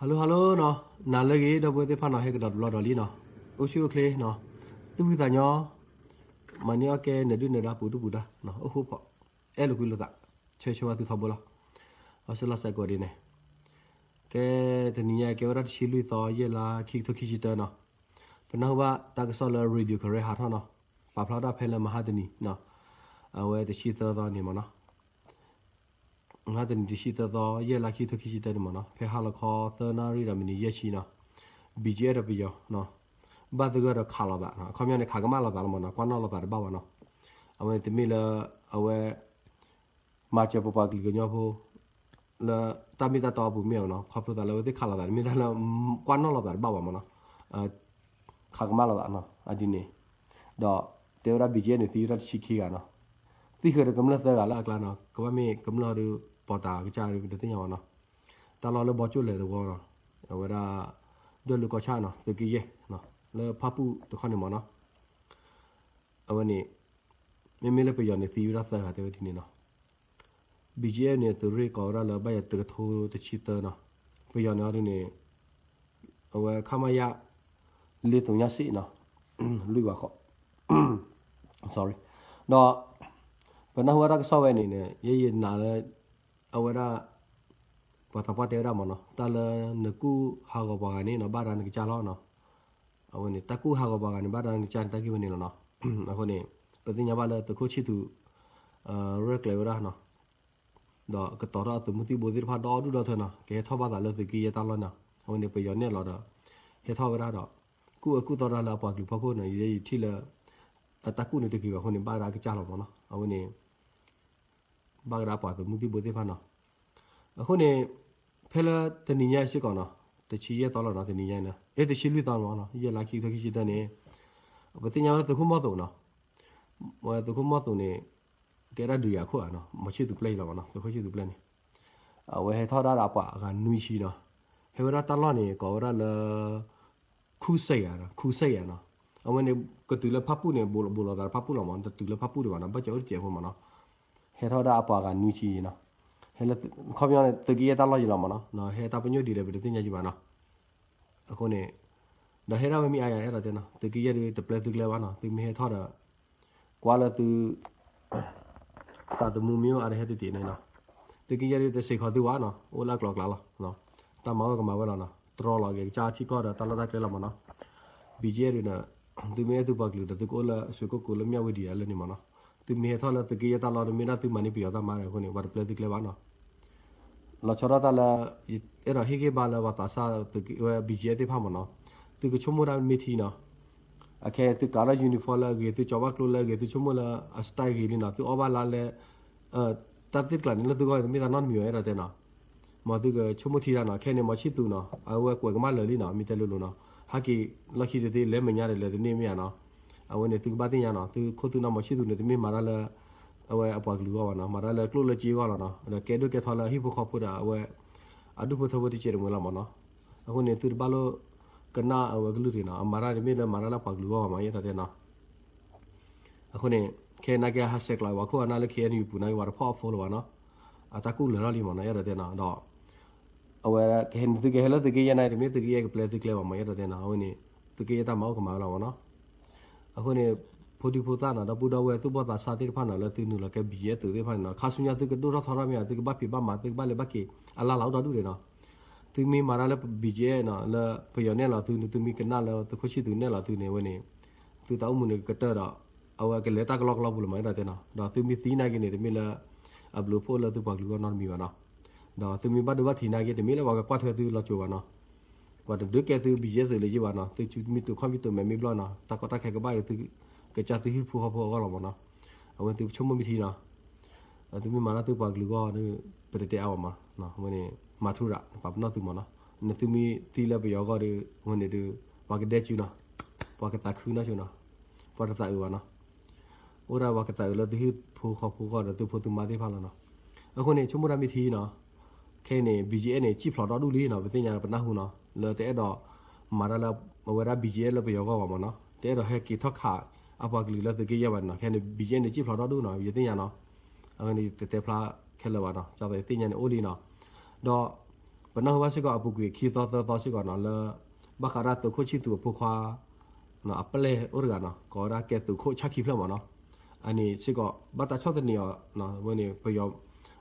Hello hello နီၤ, နၤလၢအဂ့ၤ ဒီပုၢ်ဝဲၢ်သ့ၣ်တဖၣ်နီၤ, ဟဲကဒီးတဘျီဒီးလံနီၤ, အိၣ်ဆူၣ်အိၣ်ချ့နီၤ, သူၣ်ဖှံသးညီ, မၤန့ၢ်အီၣ်ကဲ နဒုၣ်နဒါပူၤဒုၣ်ပူၤဒါ, အိၣ်ဃူဖီး, အဲၣ်လိာ်ကွံလိာ်သး, ဆၢဂ့ၤဆၢဝါသုထီဘိလီၤ. အဆၢလီၤစဲးကိးဒ်န့ၣ်, ကဲ, တနံၤညါကဲဝဲဒၣ်တဆံလွံၢ်သီ ယဲၢ်လါ ခံကထိခံဆံတၢနီၤ, ပနၢ်ဟူဘၣ်တၢ်ကစီၣ်လၢ Radio Karen ဟးထီၣ်နီၤ, ပာ်ဖျါဒၣ်ဖဲလၢမဟါတနံၤ, အဝဲတဆံသၢသီန့ၣ်မ့ၢ်နီၤ မဟါတနံၤတဆံသၢသီ ယဲၢ်လါ ခံကထိခံဆံတၢန့ၣ်မ့ၢ်နီၤ, ဖဲဟါလီၤခီသၢနၣ်ရံၣ်ဒီးမံးနံးယဲၢ်ဆံနီၤ, BGF ဒီးပယီၤ, ဘၣ်သဂၢၢ်ဒီးခးလိာ်သး, အခီပညီန့ၣ် ခးကမၣ်လိာ်သးလီၤမ့ၢ်နီၤ, ကွၢ်နီၣ်လိာ်သးတဘၣ်ဘၣ်နီၤ, အဝဲန့ၣ်တမ့ၢ်လၢ, အဝဲ မၤစၢၤပပှၤကလုာ်ကညီဖိ, လၢတၢ်မ့ၢ်တၢ်တီအပူၤမ့ၢ်နီၤ, ခီဖျိသးလၢအဝဲသ့ၣ်ခးလိာ်သး တမ့ၢ်တၢ်လၢ, ကွၢ်နီၣ်လိာ်သးတဘၣ်ဘၣ်မ့ၢ်နီၤ, ခးကမၣ်လိာ်သးနီၤ, အဒ်န့ၣ်, ဒီးတဲဝဲဒၣ် BGF န့ၣ် သံဝဲဒၣ်တဆံခံဂၤနီၤ, သံဃုာ်ဒီးကမျၢၢ်သၢဂၤလၢအကျါနီၤ, ကဘၣ်မ့ၢ်ကမျၢၢ်ဒီး ပိာ်တၢ်ကစၢ်ဒီးတသ့ၣ်ညါဘၣ်နီၤ, တၢ်လီၢ်လၢဘီကၠိၣ်လဲၤသဝီနီၤ, အဝဲဒၣ်, ဒွဲၣ်လိၤကီၢ်ဆၣ်နီၤ, သုးက့ယဲၢ်, လၢဖၣ်ပူၣ်တခီန့ၣ်မ့ၢ်နီၤ အဝဲန့ၣ်, မ့မ့ၢ်လၢပယီၤန့ၣ် သံဝဲဒၣ်သၢဂၤတဲဝဲဒ်န့ၣ်နီၤ, BGF န့ၣ် သုးရ့ၣ်ကိးဝဲဒၣ်လၢဘၣ်ယၤတကထိတဆံသၢနီၤ, ပယီၤန့ၣ်အီၤဒ်န့ၣ်, အဝဲ ခမရ လ့သူညါစ့နီၤ, လွံၢ်ဝၤဃီ, sorry, ဒီး, ပနၢ်ဟူဝဲတၢ်ကစီၣ်ဝဲန့ၣ်န့ၣ် ယဲယနာ်လၢ, အဝဲဒၣ် ပှၤသးပှၢ်တဲဝဲဒၣ်မ့ၢ်နီၤ, တၢ်လၢနကူၣ်ဟးဂီၤပှၤဂၤန့ၣ်နီၤ ဘၣ်ဒါနကစၢ်လီၤနီၤ, အဝဲန့ၣ် တၢ်ကူၣ်ဟးဂီၤပှၤဂၤန့ၣ် ဘၣ်ဒါနကစၢ်န့ၣ် တၢ်ဂ့ၢ်ဝဲန့ၣ်လီၤနီၤ, အဃိန့ၣ်, ပသ့ၣ်ညါဘၣ်လၢသုးခိၣ်ဆံၣ်သူး, ရဲၣ်ကျဲၤဝဲဒၣ်နီၤ, ဒီးကတီၤထီၣ်အသုးမုၢ်သံၣ်ဘိသ့ၣ်တဖၣ်ဒီဒူၣ်ဒီထၢနီၤ, ကဟဲထီၣ်ဘၣ်သးလၢသုးက့ယဲၢ်တၢ်လီၢ်နီၤ, အဝဲန့ၣ် ပယီၤနဲၣ်လီၤဒီး, ဟဲထီၣ်ဝဲဒၣ်ဒီး, ကူၣ်အကူၣ်သီတၢ်လၢအပှၤကလုာ်ဖီခိၣ်န့ၣ် ယဲယထံၣ်လၢ, အတၢ်ကူၣ်န့ၣ်တဂ့ၤဘၣ်အဃိန့ၣ် ဘၣ်ဒါကစၢ်လီၤမ့ၢ်နီၤ, အဝဲန့ၣ် ဘၣ်ကဒါပှၤသုးမုၢ်သံၣ်ဘိသ့ၣ်တဖၣ်နီၤ, အဃိန့ၣ်, ဖဲလၢတနံၤညါစ့ၢ်ကီးနီၤ, တဆံယဲၢ်သီလီၤနီၤ တနံၤညါန့ၣ်, အဲ တဆံလွံၢ်သီလီၤမ့ၢ်နီၤ, ယဲၢ်လါ ခံကထိခံဆံတၢန့ၣ်, ပသ့ၣ်ညါလၢသုးခိၣ်မီၢ်သိးနီၤ, သုးခိၣ်မီၢ်သိးန့ၣ်, ကဲဒၣ်ဒုးယၤခိၣ်ဧါနီၤ, မီၤဆံၣ်သူးပျဲၢ်အံၤလီၤမ့ၢ်နီၤ, သုးခိၣ်ဆံၣ်သူးပျဲၢ်န့ၣ်, အဝဲဟဲထီၣ်ဒၣ်ဒီးအပှၤအဂၤနွံဆံနီၤ, ဟဲဝဲဒၣ်တၢ်လီၢ်န့ၣ် ကိးဝဲဒၣ်လၢ ခူစဲးဧါ, ခူစဲးဧါနီၤ, အဝဲန့ၣ် ကတုၤလၢဖၣ်ပူၣ်န့ၣ် ဘူးလီၤသးဖၣ်ပူၣ်လီၤမ့ၢ်, တတုၤလၢဖၣ်ပူၣ်ဒံးဘၣ်နီၤ, ဘၣ်စၢၤအိၣ်တစဲးဖိမ့ၢ်နီၤ, ဟဲထီၣ်ဒၣ်အပှၤဂၤနွံဆံနီၤ, ဟဲလၢ, ခီပညီန့ၣ် သုးက့ယဲၢ်တၢ်လီၢ်ယံၤလီၤမ့ၢ်နီၤ, ဟဲတၢ်ပညိၣ်ဒ်လဲၣ် ပတသ့ၣ်ညါယံၤဘၣ်နီၤ, အဃိန့ၣ်, ဒီးဟဲဒၣ်ဝဲမ့ၢ်အါယၤ အဲၣ်ဒိးတဲနီၤ, သုးက့ယဲၢ်ဒုးတပျဲသုကျဲဘၣ်နီၤ, သုမ့ၢ်ဟဲထီၣ်ဒီး ကွၢ်လၢသု သးသမူမ့ၢ်အိၣ်အါတဟဲတတ့ၢ်န့ၣ်နီၤ, သုးက့ယဲၢ်ဒုးတစ့းခီသုဘၣ်နီၤ, အိၣ်လၢအကျိၤအကျဲလီၤ, တၢ်မၤဝဲကမၤဝဲလီၤနီၤ, တြီလီၤက့ၤကစၢ်ထံကီၢ်ဒီးတၢ်လီၢ်တၢ်ကျဲလီၤမ့ၢ်နီၤ, BGF ဒုးန့ၣ်, သုမ့ၢ်အဲၣ်သုပှၤကလုာ်ဒီးသုကအိၣ်လၢအစုကိၣ်ကိလၢမၠၣ်ဝတံၤဒံးလၢန့ၣ်မ့ၢ်နီၤ, သုမ့ၢ်ဟဲထီၣ်လၢသုးက့ယဲၢ်တၢ်လီၢ် တမ့ၢ်ဒၣ်သုမၤန့ၢ်ပယီၤတၢ်မၤဒီးအဃိန့ၣ် ပှၤတပျဲသုကျဲဘၣ်နီၤ လီၤဆီဒၣ်တၢ်လၢ, အဲၣ်ဒိးဟ့ၣ်ဂံၢ်ဘါလၢပှၤသးစၢ်သုးက့ဝဲ BGF သ့ၣ်တဖၣ်မ့ၢ်နီၤ, သုကဆိကမိၣ်တၢ်မ့ၢ်ထံနီၤ, အခဲသုကးထီၣ် uniform လၢအဂ့ၤ သုကၠီဘၣ်ကျိလၢအဂ့ၤ သုဆိကမိၣ်လၢအ style ဂ့ၤလံနီၤ, သုအီၣ်ဘၣ်လါလဲ, တၢ်သ့ၣ်တကျါန့ၣ်လၢသုဂီၢ်န့ၣ် တမ့ၢ်တၢ်နီတမံၤဘၣ် အဲၣ်ဒိးတဲနီၤ, မ်သုကဆိကမိၣ်ထံတၢ်နီၤ, ခဲန့ၣ် မီၤဆံၣ်သူးနီၤ အဝဲကွဲးကမၣ်လၢာ်လံနီၤ, မ့ၢ်တဲလိၤလိၤနီၤ, ဟဲက့ၤလီၢ်ခံတသ့ လဲၤမဲာ်ညါဒီးလဲၤတန့ၢ်မ့ၢ်ဧါနီၤ, အဝဲန့ၣ်သုကဘၣ်သ့ၣ်ညါနီၤ, သုခိၣ်သုနၢ်မီၤဆံၣ်သူးန့ၣ် တမ့ၢ်မၤတၢ်လၢ အဝဲအပှၤကလုာ်အဂီၢ်ဘၣ်နီၤ, မၤတၢ်လၢကျိၣ်လၢစ့အဂီၢ်လီၤနီၤ, ဒီးကဲဒိၣ်ကဲထီလၢအဟံၣ်ဖိဃီဖိဒီးအဝဲ အဒူၣ်ဖိထၢဖိတကဲးတမှဲၤလီၤမ့ၢ်နီၤ, အဃိန့ၣ် သုတဘၣ်လိၣ်ကနၣ်အဝဲကလုၢ်တဂ့ၤနီၤ, အမၤတၢ်တမ့ၢ်လၢမၤတၢ်လၢပှၤကလုာ်အဂီၢ်ဘၣ်မ့ၢ် ယအဲၣ်ဒိးတဲနီၤ အဃိန့ၣ်, ခဲနာ်က့ ဟးဆဲးကျိးဝဲခိၣ်အနၢ်လၢ KNU ပူၤနာ်က့ ပှၤတဖီၣ်အဖိလၢၤဘၣ်နီၤ, အတၢ်ကူၣ်လၢာ်ထီၣ်လံမ့ၢ်နီၤ ယအဲၣ်ဒိးတဲနီၤ, ဒီး အဝဲ သုကဟဲလၢသုးက့ယဲၢ်န့ၣ် တမ့ၢ်သုးက့ယဲၢ်ကပျဲသုကျဲဘၣ်မ့ၢ် ယအဲၣ်ဒိးတဲနီၤ, အဝဲန့ၣ် သုးက့ယဲၢ်တၢ်မၤအိၣ်ကမၤဝဲလီၤမ့ၢ်နီၤ, အဃိန့ၣ် ဖိဒံဖိသၣ်နီၤ ဒီပုၢ်ဒီဝဲၢ်သူၣ်ဘီၣ်သးစၢ်သ့ၣ်တဖၣ်နီၤ လၢသုနုာ်လီၤကဲ ဘံၣ်ယဲၢ်သုးသ့ၣ်တဖၣ်န့ၣ်နီၤ ခါဆူညါသုကဒိၣ်ထီၣ်ထီထီၣ်မ့ၢ်ဧါ သုကဘၣ်ဖံးဘၣ်မၤ သုကဘၣ်လဲၤဘၣ်က့ၤ အလၢ်လီၤအိၣ်ဒီဒူၣ်န့ၣ်နီၤ, သုမ့ၢ်မၤတၢ်လၢ ဘံၣ်ယဲၢ် နီၤ လၢပယီၤနဲၣ်လီၤသုန့ၣ် သုမ့ၢ်ကနၣ်လၢသုးခိၣ်ဆံၣ်သူးနဲၣ်လီၤသုန့ၣ် အဝဲန့ၣ် သုတၢ်အိၣ်မူန့ၣ်ကကတၢၢ်ဒီး အဝဲကလဲၤတၢ်ကလီကလီပူၤလီၤမ့ၢ် ယအဲၣ်ဒိးတဲနီၤ, ဒီးသုမ့ၢ်သံနာ်က့န့ၣ် တမ့ၢ်လၢ အဘျုးအဖှိၣ်လၢသုပှၤကလုာ်အဂီၢ်နီတမံၤဘၣ်နီၤ, ဒီးသုမ့ၢ်ဘၣ်ဒိဘၣ်ထံးနာ်က့ တမ့ၢ်လၢပှၤကကွၢ်ထွဲသုလီၤစိၤဘၣ်နီၤ, ပှၤတဒုးကဲသု ဘံၣ်ယဲၢ် သုးလၢၤဘၣ်နီၤ, သုမ့ၢ်တုၤခီၣ်မ့ၢ်တုၤမဲာ်မ့ၢ်ဘျီၣ်နီၤ တၢ်ကီတၢ်ခဲကဘၣ်အံၤသု ကစၢ်သုဟံၣ်ဖိဃီဖိအဂီၢ်လီၤမ့ၢ်နီၤ, အဝဲသုဆိကမိၣ်မ့ၢ်ထံနီၤ သုမ့ၢ်မၤတၢ်သုပှၤကလုာ်အဂီၢ်ဒီး ပတတဲအါဘၣ်မး, အဝဲန့ၣ် မၤထူရၤ ပာ်ပနီၣ်သုမးနီၤ, နသုမ့ၢ်သံလၢပယီၤအဂီၢ်ဒီး အဝဲန့ၣ်ဒီး ပှၤကဒဲစုနီၤ, ပှၤကသးခုနီၢ်ဆိနီၤ, ပှၤတသးအုးဘၣ်နီၤ, အိၣ်ဒၣ်ပှၤကသးအုးလၢသုဟံၣ်ဖိဃီဖိအဂီၢ်ဒီးသုဖိသုမါသ့ၣ်တဖၣ်လီၤနီၤ, အဃိန့ၣ် ဆိကမိၣ်တၢ်မ့ၢ်ထံနီၤ, ခဲအံၤန့ၣ် ဘံၣ်ယဲၢ်န့ၣ် စံၣ်ဖျိးဒီဒူၣ်လံနီၤ, ပသ့ၣ်ညါပနၢ်ဟူနီၤ, လၢတအဲၣ်ဒိး မၤတၢ်လၢ အဝဲဒၣ် ဘံၣ်ယဲၢ် လၢပယီၤအဂီၢ်ဘၣ်မးနီၤ, တအဲၣ်ဒိးဟဲက့ၤထီၣ်ခး အပှၤကလုာ်လၢသုးက့ယဲၢ်ဘၣ်နီၤ, ခဲအံၤန့ၣ် ဘံၣ်ယဲၢ်န့ၣ် စံၣ်ဖျိးဒီဒူၣ်နီၤ, ယသ့ၣ်ညါနီၤ, အဝဲန့ၣ် တတဲဖျါခဲလၢာ်ဘၣ်နီၤ, ကၢ်သးယသ့ၣ်ညါန့ၣ်အိၣ်လံနီၤ, ဒီး ပနၢ်ဟူဘၣ်စ့ၢ်ကီးအပူၤကွံာ်ခံသီသၢသီစ့ၢ်ကီးနီၤ လၢ ဘၣ်ဃးဒၣ်သုးခိၣ်ဆံၣ်သူးအဖိခွါ အပျဲၢ်အိၣ်တဂၤနီၤ ကိးဝဲဒၣ်ကဲသုးခိၣ်ဆၣ်ခံဖျၢၣ်မးနီၤ, အန့ၣ်စ့ၢ်ကီး ဘၣ်တၢ်ဆီၣ်သနံးအီၤ အဝဲန့ၣ် ပယီၤ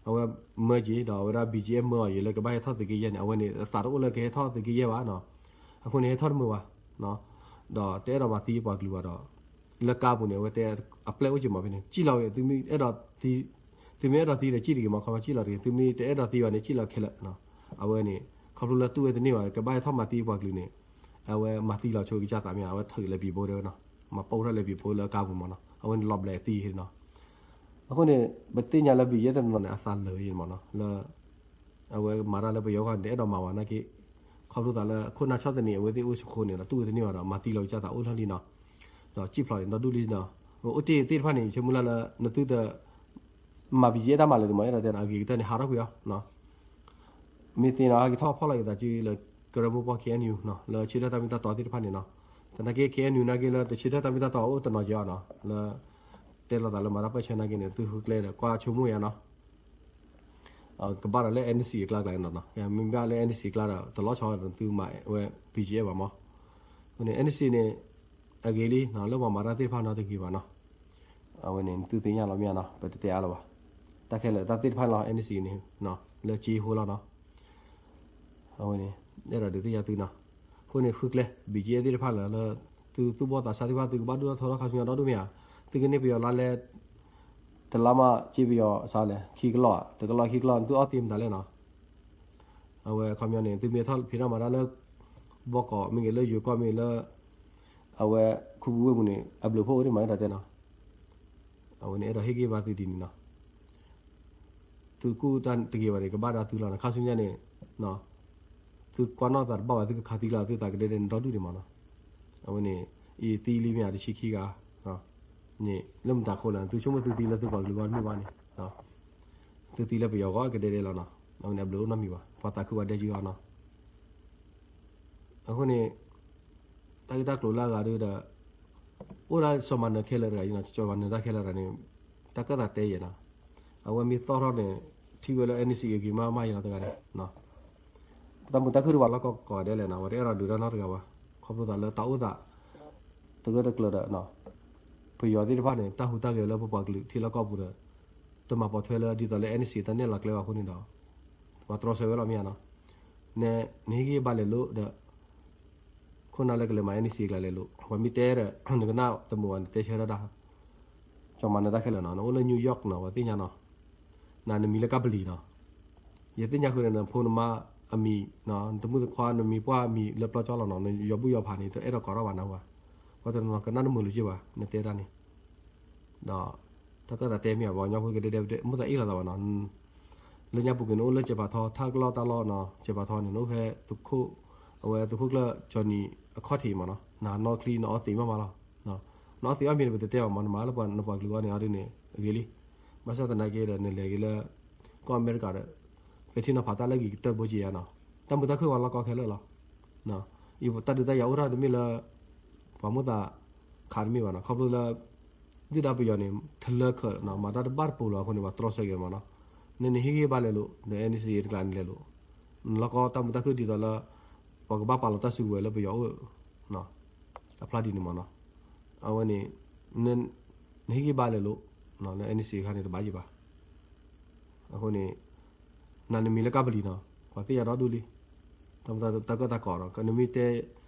အဝဲမၢက့ၤ ဒီးအဝဲဒၣ် ဘီကၠံအဲၣ် မၢအီၤယံၤလၢကဘၣ်ဟဲထီၣ်သုးက့ယဲၢ်န့ၣ် အဝဲန့ၣ် အသးတအိၣ်လၢကဟဲထီၣ်သုးက့ယဲၢ်ဘၣ်နီၤ, အဃိန့ၣ် ဟဲထီၣ်တမုာ်ဘၣ် ဒီးတအဲၣ်ဒိးမၤသံပှၤကလုာ်ဘၣ်ဒီး လၢကါပူၤန့ၣ် အဝဲတဲ အပျဲၢ်အိၣ်က့ၤမးဖဲန့ၣ် ကံၣ်လီၤဝဲ သုမ့ၢ်အဲၣ်ဒိးသံ သုမ့ၢ်အဲၣ်ဒိးသံဒီးကံၣ်တဂ့ၤမး ခီမီကံၣ်လီၤတဂ့ၤ သုမ့ၢ်တအဲၣ်ဒိးသံဘၣ်န့ၣ် ကံၣ်လီၤခဲလၢာ်နီၤ, အဝဲန့ၣ် ခီဖျိလၢတူၢ်ဝဲတန့ၢ်ဘၣ် ကဘၣ်ဟဲထီၣ်မၤသံပှၤကလုာ်န့ၣ် အဝဲမၤသံလီၤဆိကစၢ်သးမ့ၢ် အဝဲထုးလဲၤဘံးဘိတဲဝဲနီၤ, မၤပိာ်ထီၣ်လဲၤဘံးဘိလၢကါပူၤမးနီၤ အဝဲန့ၣ်လီၤဘျဲးသံနီၤ, အဃိန့ၣ် ပသ့ၣ်ညါလၢ ဘီကၠံအဲၣ် တနီၤနီၤန့ၣ် အသးလၢာ်မးနီၤ လၢ အဝဲမၤတၢ်လၢပယီၤဂီၢ်န့ၣ် တအဲၣ်ဒိးမၤဝဲနာ်က့, ခီဖျိသးလၢခိၣ်နၢ်ဆီၣ်သနံးအဝဲသ့ၣ်အိၣ်ဆူၣ်ဃိန့ၣ်ဒီး တူၢ်ဝဲတန့ၢ်ဘၣ်ဒီး မၤသံလီၤကစၢ်သးအိၣ်ထီၣ်လံနီၤ, ဒီးကံၣ်ဖျိးန့ၣ် ဒီဒူၣ်လံနီၤ, အိၣ်တ့ၢ်သ့ၣ်တဖၣ်န့ၣ် ယဆိကမိၣ်လၢ နသုတ မၤဘံၣ်ကၠံအဲၣ်တၢ်မၤလၢၤတမး အဲၣ်ဒိးတဲနီၤ အဂ့ၤကတၢၢ်န့ၣ် ဟးထီၣ်ကွံာ်အီၤ, မ့ၢ်သ့နီၤ ဟဲက့ၤထီၣ်ဖီၣ်လီၤက့ၤသးက့ၤလၢ ကရၢမိၢ်ပှၢ် ခ့ၣ်အဲၣ်ယူၣ်နီၤ လၢဆၢထၢၣ်တၢ်မ့ၢ်တၢ်တီသ့ၣ်တဖၣ်န့ၣ်နီၤ, သနာ်က့ ခ့ၣ်အဲၣ်ယူၣ် နာ်က့လၢတဆၢထၢၣ်တၢ်မ့ၢ်တၢ်တီအိၣ်တနီၤက့ၤအီၤနီၤ လၢ တဲလိာ်သးလၢမၤတၢ်ပၢၢ်ဆၢနာ်က့န့ၣ် သုဃုကျဲဒီး ကွၢ်ဆိကမိၣ်ယါနီၤ ကဘၣ်ဒီးလၢ NCA အကျါကျါနီၤ, မ့ၢ်ဘၣ်လၢ NCA အကျါဒီး တလီၤဆီဒီးသုမၤဝဲ ဘီကၠံအဲၣ် ဘၣ်မး, အဃိန့ၣ် NCA န့ၣ် အဂ့ၤလံ လၢပှၤမၤတၢ်သ့ၣ်တဖၣ်နီတဂ့ၤဘၣ်နီၤ, အဝဲန့ၣ် သုသ့ၣ်ညါလီၤမ့ၢ်ဧါနီၤ ပတတဲအါလၢၤဘၣ်, တၢ်ခဲလၢာ်တၢ်သ့ၣ်တဖၣ်န့ၣ်လီၤ NCA န့ၣ် လၢကၠ့ဃိလီၤနီၤ, အဝဲန့ၣ် အဲၣ်ဒိးဒုးသ့ၣ်ညါသုနီၤ, အဃိန့ၣ် ဃုကျဲ ဘီကၠံအဲၣ် သ့ၣ်တဖၣ်လၢ လၢ သုသူၣ်ဘီၣ်သးစၢ်သ့ၣ်တဖၣ် သုကဘၣ်ဒိၣ်ထီၣ်ထီထီၣ်ခါဆူညါဒီဒူၣ်မ့ၢ်ဧါ, သုကန့ၢ်ပယီၤလါလဲ တလါမး ကၠ့ပယီၤစးလဲၣ် ခံကလီၢ်ဧါ တကလီၢ်ခံကလီၢ် သုအီၣ်သ့မတၤလဲၣ်နီၤ, အဝဲခီပညီန့ၣ် သုမ့ၢ်ထီၣ်ဖံးထီၣ်မၤတၢ်လၢ ဘီကီးမ့ၢ်ဂ့ၤ လၢယိၤကီၢ်မ့ၢ်ဂ့ၤလၢ အဝဲခူပူၤဝ့ၢ်ပူၤန့ၣ် အဘျုးဖှိၣ်အိၣ်ဒံးမး အဲၣ်ဒိးတဲနီၤ, အဝဲန့ၣ်အဲၣ်ဒိးဟ့ၣ်ဂံၢ်ဘါသုဒ်န့ၣ်နီၤ, သုကူၣ်တၢ်တဂ့ၤဘၣ်န့ၣ် ကဘၣ်ဒီးသုလီၤနီၤ ခါဆူညါန့ၣ် သုကွၢ်နီၣ်သးတဘၣ်ဘၣ် သုကခးသံလီၤသုသးကဒဲဒဲန့ၣ် ဒီဒူၣ်ဒံးမးနီၤ, အဝဲန့ၣ် အံၤသံလံမ့ၢ်ဧါ တဆံခံဂၤ န့ၣ် လၢမတၤခိၣ်လဲၣ် သုဆိကမိၣ်သုသံလၢသုပှၤကလုာ်ဂီၢ်တမ့ၢ်ဘၣ်န့ၣ်, သုသံလၢပယီၤဂီၢ်ကဒဲဒဲလီၤနီၤ, အဝဲန့ၣ်အဘျုးအိၣ်နီတမံၤဘၣ် ပှၤသးခုပှၤဒဲက့ၤအီၤနီၤ, အဃိန့ၣ် တၢ်ဂ့ၢ်တၢ်ကျိၤလၢအဂၤဒီး အိၣ်ဒၣ်စီၤမၤနၢၤခဲလၢာ်တဂၤအံၤနီၤ စီၤမၤနၢၤတၢ်ခဲလၢာ်တဂၤန့ၣ် တၢ်ကၢၣ်သးတဲယဲၢ်နီၤ, အဝဲမ့ၢ်သီၣ်ထီၣ်န့ၣ် ထံၣ်ဝဲလၢ NCA အဂ့ၤမးမးယဲၢ်လီၤတဂၤန့ၣ် တၢ်မုာ်တၢ်ခုၣ်တဝၤလီၢ်ကီၢ်ကိးဂၤဒဲးလဲၣ်နီၤ ဝဲတအဲၣ်ဒိးဒုးတၢ်နီတဂၤဘၣ်, ခီဖျိသးလၢတၢ်အိၣ်သး တဂၢၢ်တကျၢၤဒီး ပယီၤသ့ၣ်တဖၣ်န့ၣ် တၢ်ဟူးတၢ်ဂဲၤလၢပပှၤကလုာ်ထံလီၢ်ကီၢ်ပူၤဒီး တမၤပိာ်ထွဲလၢဒ်သိးလၢ NCA တၢ်နဲၣ်လီၤကျဲဘၣ်အဃိန့ၣ်ဒီး ပှၤတြီဆၢဝဲလီၤမ့ၢ်ဧါနီၤ, န နဟ့ၣ်ဂံၢ်ဘါလဲၤလိာ်ဒီး ခိၣ်နၢ်လၢကလဲၤမၤ NCA အကျါလဲၤလိာ် ပှၤမ့ၢ်တဲဒီး နကနၣ်တမုာ်ဘၣ် နတဲဆၢတၢ်တၢ် စီၤမၤနၢၤတၢ်ခဲလၢာ်နီၤ နအိၣ်လၢ New York နီၤ ပှၤသ့ၣ်ညါနီၤ, နနမံၤလၢကပလီၤနီၤ, ယသ့ၣ်ညါဃုာ်ဒီး နဖိနမါအမံၤ နတမုၣ်တခွါ နမံၤပှၢ်မံၤလၢပျီကၠီလီၤနီၤ နယီၤဘူၣ်ယီၤဖးန့ၣ် တအဲၣ်ဒိးကိးထီၣ်ဘၣ်နၢ်ဟူဧါ, ပှၤတနီၤနီၤကနၣ်တမုာ်လၢၤက့ဘၣ် နတဲတၢ်န့ၣ် ဒီး တၢ်ကၢၣ်သးတဲမ့ၢ်ဘၣ် ပှၤကညီဖိကဒဲဒဲ မ့ၢ်သးအ့ၣ်လိာ်သးဘၣ်နီၤ, လၢညါပူၤကွံာ်န့ၣ် အိၣ်လၢစဲးပးထီ ထၢၣ်ကလီၢ်တၢ်လီၢ်နီၤ စဲးပးထီန့ၣ် နအိၣ်ဖဲသုးခိၣ် အဝဲသုးခိၣ်ကျၢၢ် ကၠီနံၤ အခီၣ်ထံးမးနီၤ နဟးနီၣ်ချံနအီသံးမးမးလီၤ, နအီသံးအီမံၤန့ၣ် ပတတဲဘၣ်မး နမၤလၢပှၤနပှၤကလုာ်အဂီၢ်န့ၣ်အီၤဒ်န့ၣ် အဂ့ၤလံ, ဘၣ်ဆၣ်သနာ်က့ဒီး နလဲၤက့ၤလၢ ကီၢ်အမဲရကၤဒီး ပဲာ်ထံနီၤဖးတၢ်လၢအဂ့ၤကတၢၢ်ဘိက့ၤယါနီၤ, တၢ်မုာ်တၢ်ခုၣ်ဝဲလီၢ်ကီခဲလၢာ်လီၤ တၢ်ဒုးတၢ်ယၤအိၣ်ထီၣ်တမ့ၢ်လၢ ပှၤမိၣ်သးခးတမ့ၢ်ဘၣ်နီၤ ခီဖျိလၢ ဒုၣ်ဒါပယီၤန့ၣ် ထလၢခၢးနီၤ မၤတၢ်တဘၣ်တပူၤလီၤအဃိန့ၣ် ပှၤတြီဆၢက့ၤမးနီၤ, နနဟ့ၣ်ဂံၢ်ဘါလဲၤလိာ် ဒီး NCA တကျါန့ၣ်လဲၤလိာ်, နလီၢ်ကီတၢ်မုာ်တၢ်ခုၣ်ဒ်သိးလၢ ပှၤကဘၣ်ပာ်လီၤတၢ်စုကဝဲၤလၢပယီၤအိၣ် အဖျါဒ်န့ၣ်မးနီၤ, အဝဲန့ၣ် နဟ့ၣ်ဂံၢ်ဘါလဲၤလိာ် လၢ NCA အခါန့ၣ်တဘၣ်ယံၤဘၣ် အဃိန့ၣ် နနမံၤလၢကပလီၤနီၤ ပှၤသ့ၣ်ညါဒီဒူၣ်လံ, တၢ်ကၢၣ်သးကိးဒီး နမ့ၢ်တဲ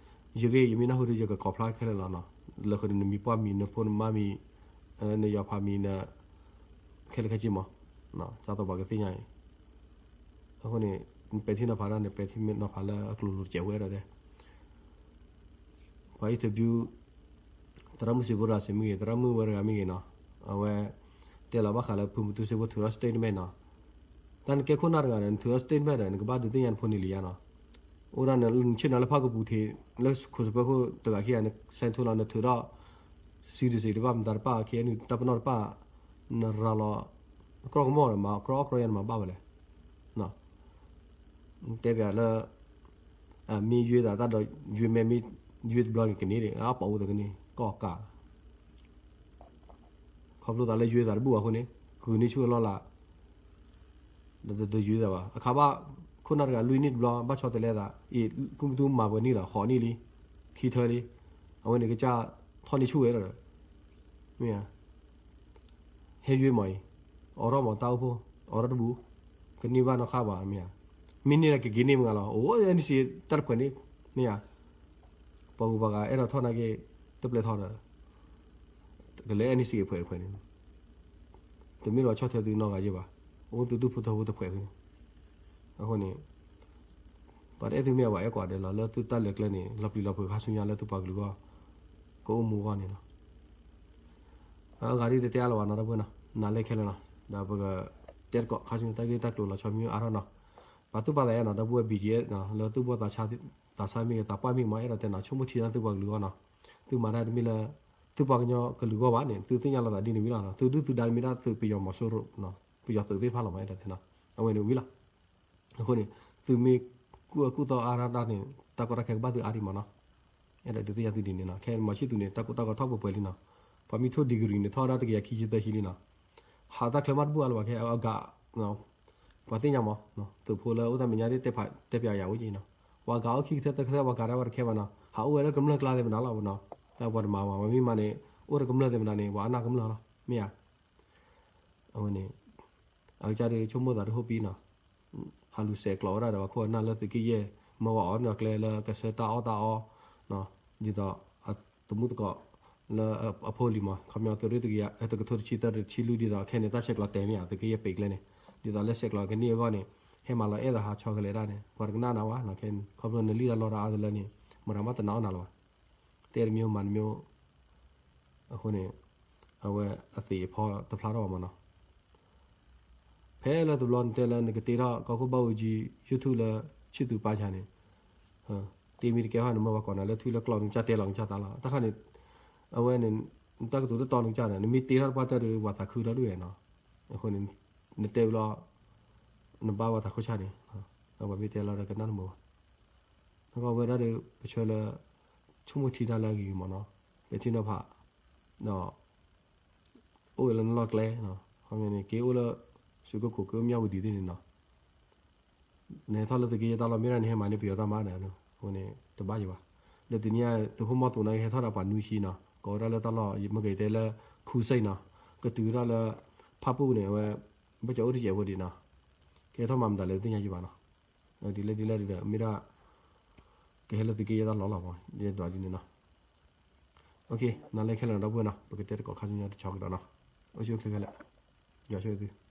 ယဂ့ၢ် ယမ့ၢ်နၢ်ဟူဒီး ယကကိးဖျါခဲလၢာ်လီၤနီၤ, လၢဃုာ်န့ၣ် နမံၤပှၢ်မံၤ နဖိနမါမံၤ နယီၤဖးမံၤ န ခဲလၢာ်ခဲဆ့မး, ဒ်သိးပှၤကသ့ၣ်ညါအံၤ, အဃိန့ၣ် ပဲာ်ထံနီၤဖးတၢ်န့ၣ် ပဲာ်ထံနီၤဖးလၢအကျိၤလိၤတစဲးဝဲဒီး ပှၤ interview သရၣ်မုၣ်စံးဖိတဂၤစ့ၢ်မ့ၢ်ဂ့ၤ သရၣ်မုၣ်ဝဲတဂၤမ့ၢ်ဂ့ၤနီၤ, အဝဲ တဲလီၤဘၣ်ဃးလၢဖုမူတူစ့ဖိထုးထီၣ် statement နီၤ, တၢ်နကဲခိၣ်နၢ်တဂၤဒီး နထုးထီၣ် statement ဒီး နကဘၣ်ဒုးသ့ၣ်ညါနဖိန့ၣ်လံယါနီၤ, အိၣ်ဒၣ်နဆ့ၣ်နီၤလၢဖၣ်ကပူၤထံး လၢခိၣ်စပၢၤခိၣ်တဂၤခံဂၤ န send ထူလီၤ နထုးထီၣ် စံတစံးတဘၣ်မတၤတပၣ် ခဲအံၤန့ၣ် တၢ်ပနီၣ်တပၣ် နရၤလီၤ အကြၢးကမီၣ်ဒီး မၤကြၢးအီၣ်ကြၢးယါန့ၣ် မၤဘၣ်ဝဲလဲၣ် တဲပၠးလၢ မ့ၢ်ယွ့သးတၢ်ဒီး ယွ့မဲ မ့ၢ်ယွ့တဘျီန့ၣ်ကန့ၢ်ဒီး အပိာ်ဝဲတကန့ၢ် ကီၢ်ကး ခီဖျိသးလၢယွ့သးတဘူၣ်အဃိန့ၣ် ကုၢ်န့ၢ်ဆူၣ်အလီၢ်လၢ် ဒီးတယွ့သးဘၣ် အခါဘၣ် ခိၣ်နၢ်တဂၤလွံၢ်နံၣ်တဘျီ ဘၣ်ဆီတလဲသး အံၤ ကူၣ်မသူမၤပှဲၤနံၣ်လီၤ ဃိးနံၣ်လံ ခံထၢလံ အဝဲန့ၣ်ကစၢ်ထီၣ်န့ၢ်ဆူၣ်ဝဲလီၤဒီး မ့ၢ်ဧါ ဟဲယွ့မးအံၤ အိးထီၣ်မးတၢ်အိၣ်ဖှိၣ် အိးထီၣ်တဘူး ကန့ၢ်ဘၣ်နီၢ်ခါဘၣ် မ့ၢ်ဧါ မ့ၢ်န့ၢ်ဒီးကက့ၤန့ၢ်မးလီၤ အိၣ် NCA တၢ်တဖှဲးန့ၣ် မ့ၢ်ဧါ ပှၤဂုၤပှၤဂၤအဲၣ်ဒိးထီၣ်နာ်က့ တပျဲထီၣ်ဒီး ကလဲၤ NCA ဖှဲးတဖှဲးန့ၣ် တမ့ၢ်လီၤဆီၣ်ထွဲသုနီတဂၤယဲဘၣ် အိၣ်သုဒူၣ်ဖိထၢဖိတဖှဲးန့ၣ် အဃိန့ၣ် ပှၤတအဲၣ်သုမ့ၢ်အပှၤအဲၣ်ကွၢ်ဒဲးလီၤ လၢသုတၢ်လဲၤကျဲန့ၣ် လီၤပျံၤလီၤဖုးခါဆူညါလၢသုပှၤကလုာ်ဂီၢ် ကအိၣ်မူအဂီၢ်န့ၣ်လီၤ အဂၤဒ်တတဲအါလၢၤဘၣ်နီၤ ဒီပုၢ်ဝဲၢ်နီၤ နၤလဲခဲလၢာ်နီၤ ဒီးပကတဲတကိးခါဆူညါတၢ်ဂ့ၢ်တၢ်ကျိၤလီၤဆီမ့ၢ်အါထီၣ်နီၤ ပှၤသူၣ်ပာ်သးယါနီၤ ဒီပုၢ်ဝဲၢ် ဘီကၠံအဲၣ် လၢသူၣ်ဘီၣ်သးဆါမ့ၢ်ဂ့ၤ သးပှၢ်မ့ၢ်ဂ့ၤ မ့ၢ်အဲၣ်ဒိးတဲနီၤ ဆိကမိၣ်ထံတၢ်သုပှၤကလုာ်ဂီၢ်နီၤ သုမၤတၢ်တမ့ၢ်လၢ သုပှၤကညီကလုာ်ဂီၢ်ဘၣ်န့ၣ် သုသ့ၣ်ညါလီၤသးဒ်န့ၣ်ဝံၤလီၤ သုဒုၣ်သုဒါမ့ၢ်ဒၣ်သုပယီၤမီၤစိရိၤ ပယီၤသုးသ့ၣ်တဖၣ်လီၤမး အဲၣ်ဒိးတဲနီၤ အဝဲန့ၣ်ဝံၤလီၤ အဃိန့ၣ် သုမ့ၢ်ကူၣ်အၢကူၣ်သီအါထီၣ်တၢ်န့ၣ် တၢ်ကီတၢ်ခဲကဘၣ်သုအါဒံးမးနီၤ အဲၣ်ဒိးဒုးသ့ၣ်ညါသုဒ်န့ၣ်နီၤ ခဲမၤဆံၣ်သူးန့ၣ် တၢ်ကူတၢ်ကီထီၣ်ပှဲၤပှဲၤလံနီၤ ပှၤမ့ၢ်ထိၣ် degree န့ၣ် ထီၣ်ဝဲဒၣ်တကယၤခံဆံသၢဆံလံနီၤ ဟးတၢ်ချၢမးတဘူၣ်အါလၢၤဘၣ်ခဲအဂၤ ပှၤသ့ၣ်ညါမး သုးဖိလၢအိၣ်တၢ်မဲာ်ညါသ့ၣ်တဲပၠးယၤအိၣ်က့နီၤ ပှၤဂၤအိၣ်ခံကထၢသၢကထၢ ပှၤဂၤဒၣ်ဝဲတခဲဘၣ်နီၤ ဟးအိၣ်ဝဲလၢကမျၢၢ်ကျါသ့ၣ်မနုၤလီၤနီၤ တၢ်ပှၤတမၤဘၣ် ပှၤမ့ၢ်မၤန့ၣ် အိၣ်ဒီးကမျၢၢ်သ့ၣ်မနုၤန့ၣ် ပှၤအနၢ်ကမျၢၢ်လီၤ မ့ၢ်ဧါ အဝဲန့ၣ် အကစၢ်ဒုးဆိကမိၣ်သးတဟိၣ်ပံနီၤ ဟးလူၤဆဲးကျိးဝဲဒၣ်ဒီးပှၤခိၣ်ပှၤနၢ်လၢသုးက့ယဲၢ် မၢဝဲအီၤန့ၣ်ကျဲလၢကဆှၢတၢ်အီၣ်တၢ်အီ ဒ်သိး တမူတကိး လၢအဖိလံၤမး ခီပညီသုးရ့ၣ်တကယၤ တကထိတဆံသၢတဆံလွံၢ် ဒ်သိးခဲန့ၣ် တၢ်ဆဲးကျိးတဲာ်မ့ၢ်ဧါ သုးက့ယဲၢ်ပံးကျဲန့ၣ် ဒ်သိးလၢဆဲးကျိးကန့ၢ်အဂီၢ်န့ၣ် ဟဲမၤလီၤအဲၣ်သးဟးဆီကလဲာ်ဒၣ်န့ၣ် ပှၤတကနၣ်နၤဝဲနီၤ ခဲန့ၣ် ခီဖျိနလံၣ်တၢ်လီတၢ်အါတလၢန့ၣ် မတၤမးတနာ်အီၣ်နၤလၢၤဘၣ် တဲတမံၤမၤတမံၤ အဃိန့ၣ် အဝဲအသ့ၣ်အဖီတဖျါထီၣ်ဘၣ်မးနီၤ ဖဲလၢတဘျီနတဲလၢနကတ့ထီၣ်ကီၢ်ခိၣ်ဘၣ်အူကၠံ YouTube လၢဆံၣ်သူးပာ်ဆါန့ၣ် တ့မံၤတကဲဟီၣ် နမၢပှၤကိးနၤလၢထွံၣ်လၢကျီၢ် နကစၢ်တဲလီၤနကစၢ်သးလီၤ တၢ်ခါန့ၣ် အဝဲန့ၣ် နတၢ်ကတိၤတတီနကစၢ်ဒီး နမ့ၢ်တ့ထီၣ်တပှၢ်တၢၢ်ဒီး ပှၤသးခုဒီဒူၣ်ဝဲနီၤ အဃိန့ၣ် နတဲဝံၤလီၤ နဘါပှၤသးခိၣ်ဆၣ်န့ၣ် ပှၤမ့ၢ်တဲလီၤဒီးကနၣ်တမုာ်ဘၣ် နကဝဲဒၣ်ဒီး ပဆၢလၢ ဆိကမိၣ်ထံတၢ်လၢအဂ့ၤဂ့ၤမးနီၤ ပဲာ်ထံနီၤဖး ဒီး အိၣ်ဝဲလၢနလီၢ်ကျဲ ခီပညီန့ၣ် က့ၤအိၣ်လၢ စူးကခိၣ် က့ၤအိၣ်မၠၣ်ဝတံၤသ့ၣ်န့ၣ်နီၤ နဟဲထီၣ်လၢသုးက့ယဲၢ်တၢ်လီၢ် မ့ၢ်ဒၣ်နဟဲမၤန့ၢ်ပယီၤတၢ်မၤဒီး အဃိန့ၣ် တဘၣ်ယံၤဘၣ် လၢတနံၤအံၤ သုးခိၣ်မီၢ်သူးန့ၣ် ဟဲထီၣ်ဒီးပှၤနွံဆံနီၤ ကိးဝဲဒၣ်လၢတၢ်လီၢ် မ့ၢ်ကတဲလၢ ခူစ့ၣ်နီၤ ကတုၤဝဲဒၣ်လၢ ဖၣ်ပူၣ်န့ၣ် အဝဲ ဘၣ်ကအိၣ်တယဲၢ်ဖိဒံးနီၤ ကဟဲထီၣ်မၤမတၤလဲၣ်တသ့ၣ်ညါယံၤဘၣ်နီၤ ဒ်လဲၣ်ဒ်လဲၣ်ဒီး မ့ၢ်ဒၣ် ကဟဲလၢသုးက့ယဲၢ်တၢ်လီၢ်လီၤမး ယဲဒွးဒ်န့ၣ်နီၤ နၤလၢခဲလၢာ်နီၤ ဒီပုၢ်ဝဲၢ်နီၤ ပကတဲတကိးခါဆူညါတဆီကဒီးနီၤ အိၣ်ဆူၣ်အိၣ်ချ့ခဲလၢာ် ယွၤဆိၣ်ဂ့ၤသု